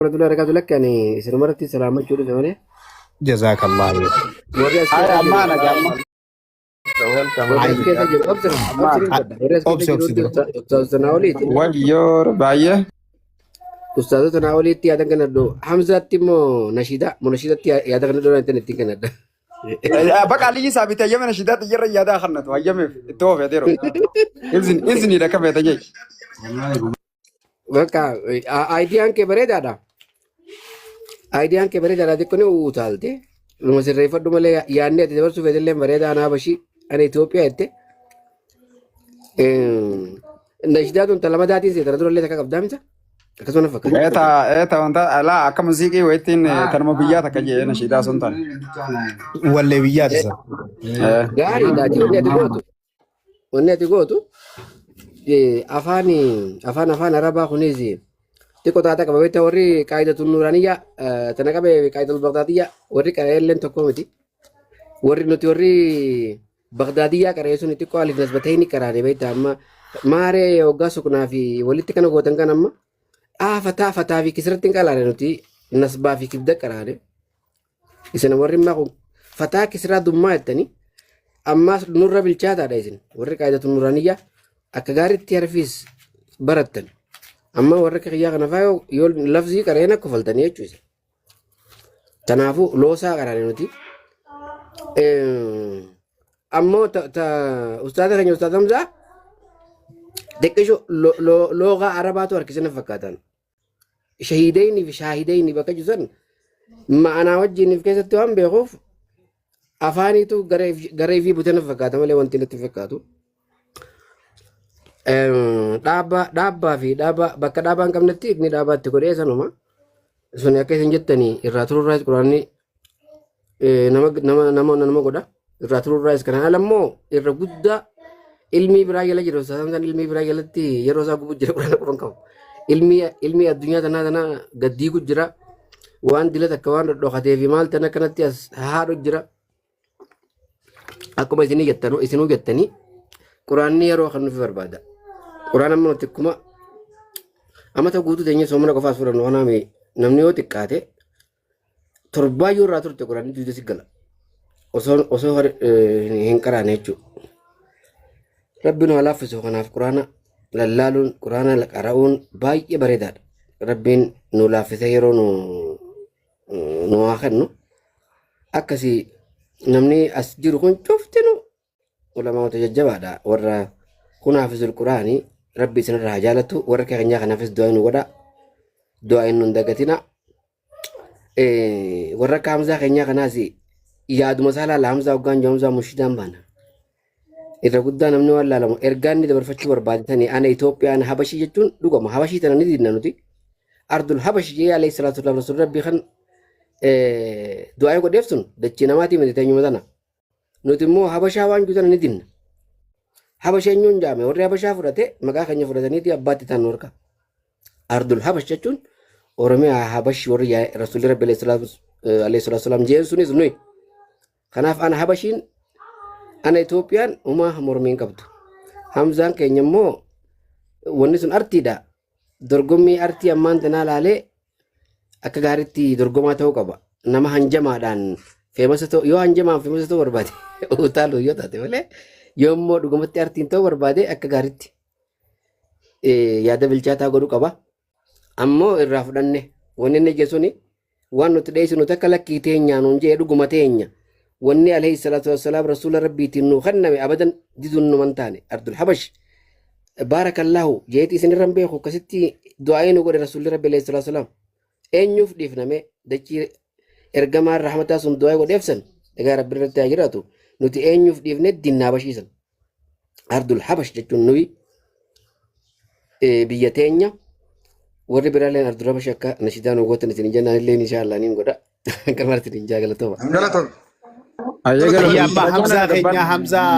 Warahmatullahi wabarakatuh. Lakki ani isinumarratti salaamachuu dhufe malee. Jazaakallah. Warri as Ay, keessa jiru. ammaa nagaa amma. Warri as keessa jiru. Obsi Ammaa obsi dubbadha. Warri as keessa Obsi jiru obsi hundi dura. ustaazota naa oliiti. Wayyoo baay'ee. Ustaazota naa oliitti yaada kanadhu. Hamzaatti immoo nashiidaa munashiidatti yaada kanadhu ittiin ittiin kanadha. Baqa aliyyi saabit hayyama nashiidaa xiyyarra yaadaa kannatu hayyameef itti oofeeteeru. Iznidha akka feete jee. Bakka aayidiyaan kee bareedaadha. Aayidiyaan kee bareedaadha xiqqoo ni utaalte. Numa sirreeffadhu malee yaadni ati dabarsuu feetellee bareedaa anaa bashii ani Itoophiyaa jette. Nashidaa tun talama daatiin seetana durallee takka qabdaa mita. Akkasuma na fakkaata. Eeta eeta wanta alaa akka muuziqii wayittiin tanuma biyyaa takka jee nashiidaa sun tan. Wallee biyyaati isa. Gaariidha ati wanni ati gootu. Wanni ati gootu afaan afaan afaan arabaa kunis xiqqoo taata qaba beektaa warri qaayidatu nuuraaniyyaa tana qabe qaayidatul bagdaadiyyaa warri qara'eelleen tokko miti. Warri nuti warri bagdaadiyyaa qara'ee sun xiqqoo alif nasbatayni qaraane beektaa amma maaree hoggaa suknaa fi walitti kana gootan kan amma dhaafataa fataa fi kisirratti hin qalaane nuti nasbaa fi kibda qaraane. Isin warri immaa kun fataa kisraa dummaa jettanii ammaas nurra bilchaataadha isin warri qaayidatu nuraaniyyaa akka gaariitti harfiis barattan. Amma warri akka kiyyaa kana faa yoo lafzii qareen akka kofaltanii jechuu isin. Kanaafuu loosaa qaraane nuti. Ammoo ustaaza keenya ustaaza Hamzaa xiqqisho loogaa arabaatu harkisina fakkaatan. Shahiidayni fi shaahidayni bakka jiru san ma'anaa wajjin if keessatti waan beekuuf afaaniitu gara ifii bute na fakkaata malee wanti natti fakkaatu. Dhaabaa dhaabbaa fi dhaabaa bakka dhaabaa hin qabnetti inni dhaabaa itti godhee sanuma. Suni akka isin jettanii irraa tururraas quraanni nama nama nama nama godha irraa tururraas kanaan ala immoo irra guddaa ilmii biraa jala jira ustaas Hamzaan ilmii biraa jalatti yeroo isaa gubu jira quraana qofan qabu ilmii ilmii addunyaa tanaa tanaa gaddiigu jira waan dila takka waan dhodhokatee fi maal tana kanatti as haadhu jira akkuma isinii jettanu isinuu jettanii quraanni yeroo kan nufi barbaada quraan amma nuti akkuma amata guutuu teenya soomana qofaas fudhannu kanaaf namni yoo xiqqaate torbaa yoo irraa turte quraanni duuda si gala. Osoo osoo hin qaraane jechuudha. Rabbi nu haa laaffisu kanaaf quraana lallaaluun quraana qara'uun baay'ee bareedaadha. Rabbiin nu laaffisee yeroo nu nu haa kennu. Akkasii namni as jiru kun cuftinu ulamaawota jajjabaadha. Warra kun haafizul quraanii rabbi isinirraa haa jaalatu warra keenyaa kanaafis du'aa nu godha. Du'aa nu hin dagatina. Warra akka Hamzaa keenyaa kanaas yaaduma isaa laala Hamzaa hoggaan jiru Hamzaa mushidaan baana. Irra guddaa namni waan laalamu ergaa inni dabarfachuu barbaade tani ana Itoophiyaa ana Habashii jechuun dhugama Habashii tana ni didna nuti. Ardul Habashi jee alayhi salaatu wassalaam rasuul rabbii kan du'aa godheef sun dachii namaatii miti teenyuma tana. Nuti immoo Habashaa waan jiru tana ni dinna. Habasha eenyuun jaame warri Habashaa fudhate maqaa keenya fudhataniiti abbaatti ta'an nu harka. Ardul Habash jechuun Oromiyaa Habash warri Rasuulli Rabbi alayhi salaatu wassalaam jeen sunis nuyi. Kanaaf ana Habashiin ana Itoophiyaan homaa mormii hin qabdu. Hamzaan keenya immoo wanni sun artiidha. Dorgommii artii ammaan tanaa laalee akka gaariitti dorgomaa ta'uu qaba. Nama hanjamaadhaan feemasa ta'u yoo hanjamaan feemasa ta'uu barbaade utaaluu yoo taate malee yoo immoo dhugumatti artiin ta'uu barbaade akka gaariitti yaada bilchaataa godhuu qaba. Ammoo irraa fudhanne wanni inni jedhe suni waan nuti dheessinu takka lakkii teenyaa nuun jedhe dhuguma teenya. Wanni alayhi salaatu wassalaam rasuula rabbiitiin nuu kenname abadan diduun numan taane ardul habash baarakallaahu jeeti isin irra hin beeku akkasitti du'aa'ii nu godhe rasuulli rabbi alayhi salaatu wassalaam eenyuuf dhiifname dachii ergamaan rahmataa sun du'aa'ii godheef san egaa rabbi irratti haa jiraatu nuti eenyuuf dhiifne dinnaa bashiisan ardul habash jechuun nuyi biyya teenya warri biraalleen ardul habash akka nashidaa nu gootan isin jennaan illee insha Allah niin godha akka marti niin jaalatoma. Galatoom. Ayyee Kiyya galatoom. abbaa Hamzaa keenya Hamzaa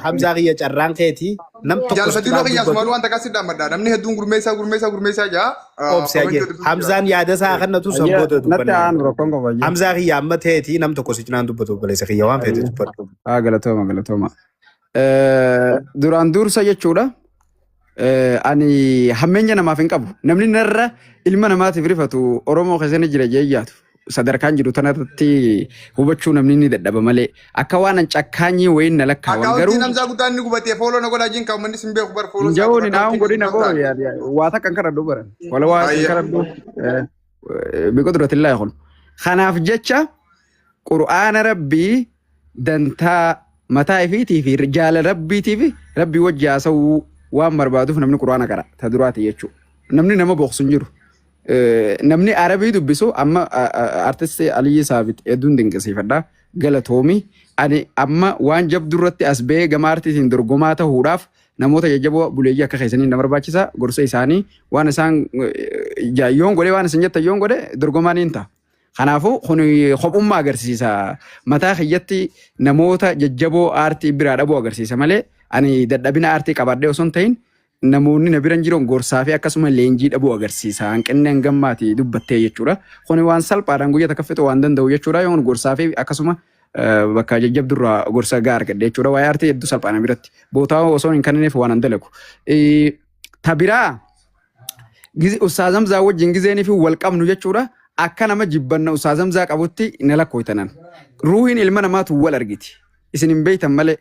Hamzaa kiyya carraan keeti nam tokko si Jaalfatiinoo cinaan kiyyaas dubbatu maaluu waan takkaa si dhaammadha. Namni hedduun gurmeessaa gurmeessaa gurmeessaa jaa. obsi Komentii ayyee dubbisuu jira. Hamzaan yaada isaa kannatu san Ayyee booda natti dubbannaa. aanu rakkoon qaba ayyee. Hamzaa kiyya amma teeti nam tokko si cinaan dubbatu obboleessa kiyya waan feete Ayyee. dubbadhu. Haa galatooma galatooma. Duraan dursa jechuudha. Ani hammeenya namaaf hin qabu. Namni narra ilma namaatiif rifatu Oromoo keessa ni jira jee yaadu. Sadarkaan jiru tanarratti hubachuu namni ni dadhaba malee. Akka waan an cakkaanyii wayiin na lakkaawan garuu Akkaawuntiin Hamzaa guddaan ni gubatee follow na godhaa jiin kan uummanni sin beeku bar follow hin isaa ja'uun godha. hin haa'uun godhina boo waa takka hin kadhadhu baran. Wala waa hin Baay'ee. kadhadhu biqudratillaahi kun. Kanaaf jecha Qur'aana Rabbii dantaa mataa ifiitii fi jaalala Rabbiitii fi Rabbii wajji haasawuu waan barbaaduuf namni Qur'aana qara ta duraati jechuudha. Namni nama booksu hin jiru. Namni Arabii dubbisu amma artisti Aliyyi Saabit hedduun dinqisiifadha. Galatoomi. Ani amma waan jabdu irratti as ba'ee gama artiitiin dorgomaa ta'uudhaaf namoota jajjaboo buleeyyii akka keessanii na barbaachisa. Gorsa isaanii waan isaan yoon godhe waan isin jettan yoon godhe dorgomaa niin ta'a. Kanaafuu kun kophummaa agarsiisa. Mataa kiyyatti namoota jajjaboo aartii biraa dhabuu agarsiisa malee ani dadhabina aartii qabaadhee osoo hin ta'in namoonni na bira jiran gorsaa fi akkasuma leenjii dhabuu agarsiisa. Hanqinni hangammaati dubbattee jechuudha. Kuni waan salphaadhaan guyyaa takka fixuu waan danda'u jechuudha. Yoon gorsaa fi akkasuma bakka jajjabdurraa gorsa gahaa argadhe jechuudha. Waa'ee aartii hedduu salphaa na biratti. Bootaa osoo hin kennineef waan an dalagu. Ta biraa Ustaaz Hamzaa wajjin gizeenii fi wal qabnu jechuudha. Akka nama jibbanna Ustaaz Hamzaa qabutti na lakkooytanan. Ruuhiin ilma namaatu wal argiti. Isin hin beektan malee.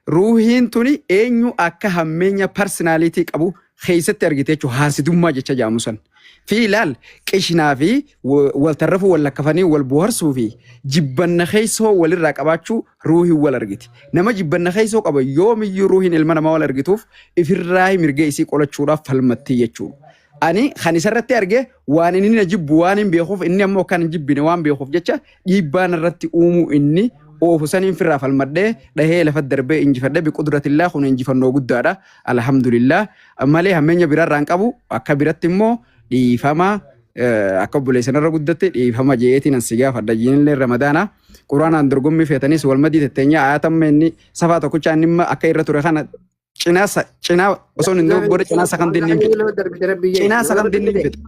Ruuhiin tuni eenyu akka hammeenya personality qabu keessatti argite jechuudha. Haasidummaa jecha jaamu san. Fi ilaal qishnaa fi wal tarrafuu wal lakkafanii wal boharsuu fi jibbanna keessoo walirraa qabaachuu ruuhiin wal argiti. Nama jibbanna keessoo qaba yoomiyyuu ruuhiin ilma namaa wal argituuf ifirraa mirga isii qolachuudhaaf falmattii jechuudha. Ani kan isarratti arge waan inni na jibbu waan hin beekuuf inni ammoo kan hin jibbine waan beekuuf jecha dhiibbaa narratti uumuu inni oofu saniin firraa falmadhee dhahee lafa darbee injifadhee biqudratillaa kun injifannoo guddaadha. Alhamdulillah malee hammeenya biraarraa hin qabu akka biratti immoo dhiifama akka obboleessa narra guddatte dhiifama jeetiin an si gaafadha jiinillee ramadaana quraanaan dorgommii feetanis wal madii tetteenyaa ayatamma inni safaa tokkicha inni akka irra ture kana cinaa cinaa osoo hin dogoggore cinaa sakantiin ni fixa. Cinaa sakantiin ni fixa.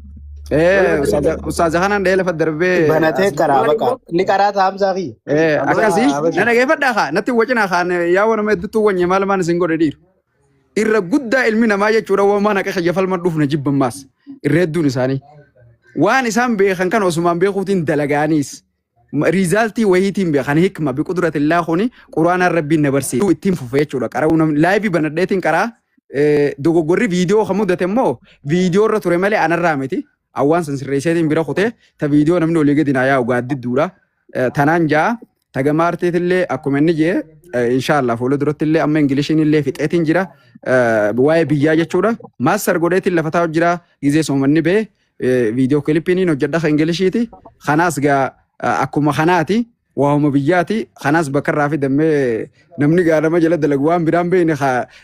Ustaaza kanaan dhahee lafa darbee. Banatee karaa baqa. Inni karaa taa'amsaa kiyya. Akkasii na dhageeffadhaa kaa natti wacinaa kaan yaa wanuma hedduutu wanye maal maan isin godhe dhiiru. Irra guddaa ilmi namaa jechuudha waan haqa kiyya falman dhufne jibban maas irra hedduun isaanii. Waan isaan beekan kan osumaan beekuutiin dalagaaniis. Riizaaltii wayiitiin beekan hikma biqudratillaa kuni quraanaan rabbiin na barsiisa. Ittiin fufe jechuudha. Qara'uu namni laayivii banadheetiin qaraa dogoggorri viidiyoo kan mudate immoo viidiyoo irra ture malee anarraa miti. Awwaan san sirreesseetiin bira kutee ta viidiyoo namni olii gadi naa yaa'u gaaddidduudha. Tanaan ja'a ta gama artiitillee akkuma inni jee inshaallah fuula duratti illee amma ingilishiin illee fixeetiin jira. Waa'ee biyyaa jechuudha. Maaster godheetiin lafa taa'u jira gizee soomanni bee viidiyoo kilippiin hojjedha kan Ingilishiiti. Kanaas gaa akkuma kanaati waa'uma biyyaati. Kanaas bakka irraa fidammee namni gaa nama jala dalagu waan biraan beekne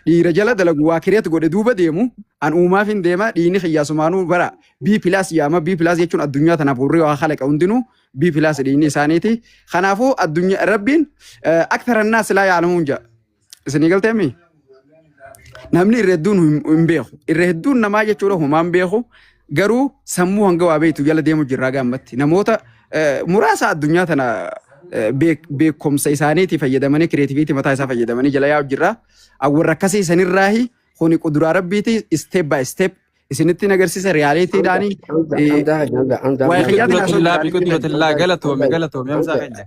dhiira jala dalagu waa kireet godhe duuba deemu an uumaaf hin deema dhiini kiyyaasumaanuu bara B plus yaama B plus jechuun addunyaa tanaaf warri waa kalaqa hundinuu B plus dhiini isaaniiti. Kanaafuu addunyaa rabbiin akthara naas laa yaalamuun ja'a. Isinii galteemi? Namni irra hedduun hin beeku. Irra hedduun namaa jechuudha homaa hin beeku. Garuu sammuu hanga waa beektu jala deemu jirraa gaammatti. Namoota muraasa addunyaa tana beekumsa isaaniitii fayyadamanii kireetiviitii mataa isaa fayyadamanii jala yaa'u jirra. Warra akkasii sanirraahi kuni quduraa rabbiiti step by step isinitti agarsiisa riyaaliitiidhaani. Waa'ee kiyyaatiin haasa'u Biqilaa jira. biqilaa galatoomi galatoomi hamsaa keenya.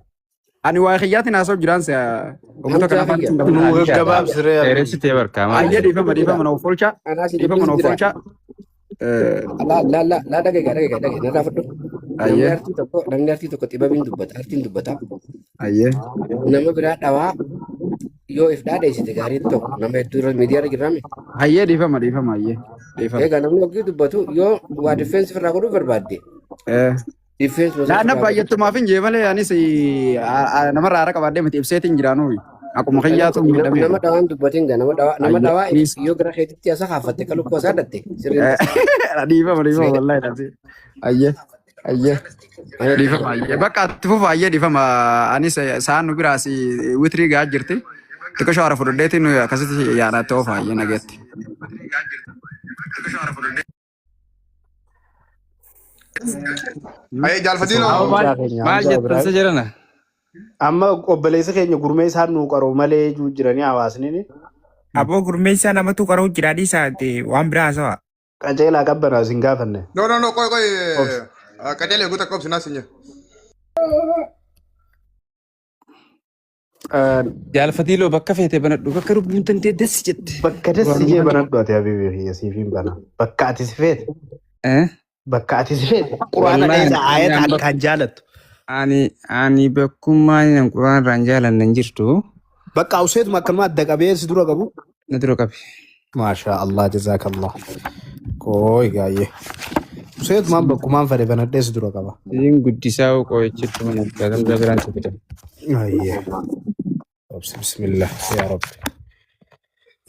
Ani waa'ee kiyyaatiin haasa'u jiraan si'a obbota kana afaan isin Nuu dabalaa. gaggabaabsiree abdii. Dheeressitee barkaa maal? Ayyee dhiifama dhiifama na of oolchaa Anaa si dhiifama na dubbisu of jira. oolchaa. La la la la dhagaye dhagaye dhagaye narraa fudhu. Namni Ayyee artii tokko namni artii tokko xibabiin dubbata artiin dubbata. ayyee Nama biraa dhawaa yoo if dhaadheessite gaariin tokko nama hedduu irra miidiyaa irra jirraame. ayyee dhiifama dhiifama ayyee dhiifama. Egaa namni hoggii dubbatu yoo waa diffeensi irraa godhuu barbaadde Diffeensi osoo Naanna irraa godhuu baay'attumaaf hin jee malee anis namarraa haara qabaadhee miti ibseetiin jiraanuu akkuma kiyyaatu miidhamee. Nama dhawaan dubbatin gaa nama dhawaa nama Ayyee dhawaa dhiis. yoo gara keetitti asa kaafatte kan lukkuu isaa dhatte sirriin ta'a. Dhiifama dhiifama wallaahi dhaabsee. Ayyee ayyee Ani dhiifama ayyee bakka itti fufa ayyee dhiifama anis sa'aan nu biraas witrii gahaa jirti. Xiqqoo shawara fudhadheetiin akkasitti yaadaa ta'uuf ayyee nageetti. Ayee jaalfatiinoo. Maal Hamzaa keenya maal Hamzaa jettan Ibrahim. sa jedhana? Amma obboleessa keenya gurmee isaan nuu qaroo malee juu jiranii hawaasni. Aboo gurmeessaa namatu qaroo jira dhiisaa waan biraa haasawaa. Qajeelaa qabbanaa isin gaafanne. No, no, no, qoy, qoy. Obsi. Qajeelee guutaa qobsi naas hin jiru. Jaalfatiiloo bakka feete banadhu bakka lubbuun tantee dassi jette. Bakka dassi jee banadhu ati habiibi kiyya siif hin bana. Bakka ati si feete. Eh? Bakka ati si feete. Quraana Wallaahi keessa aayata ani akkaan jaalattu. ani ani bakkummaa inni quraan irraan jaalanne hin jirtu Bakka useetuma akkanuma adda qabee si dura qabu. na dura qabi. Maashaa Allah jazaakallah. Kooy gaayyee. Useetumaan bakkumaan fedhe banadhee si dura qaba. Siin guddisaa qooyichitti mana gamtaa biraan si fida. Ayyee. Obsi bismillah yaa rabbi.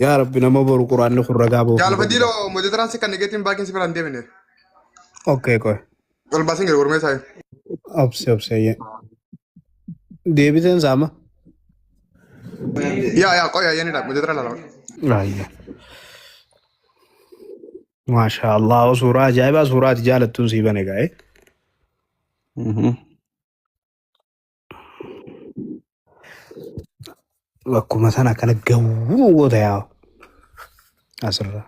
Yaa rabbi nama boru quraanni kun ragaa ba'uuf nu Jaalfa godhi. diiloo mojataraan si kan negeetiin baakiin si biraan deemine. Okay koy. Ol baasin gadi gurmee isaa. Obsi obsi ayyee. Deebiteen saama. Yaa yaa qoy ayyanidha mojatara laalama. Ayyee. Maashaa Allah suuraa ajaa'ibaa suuraa ati jaalattuun sii bane gaa'e. Bakkuma sana akkana gawwuma goota yaa asirra.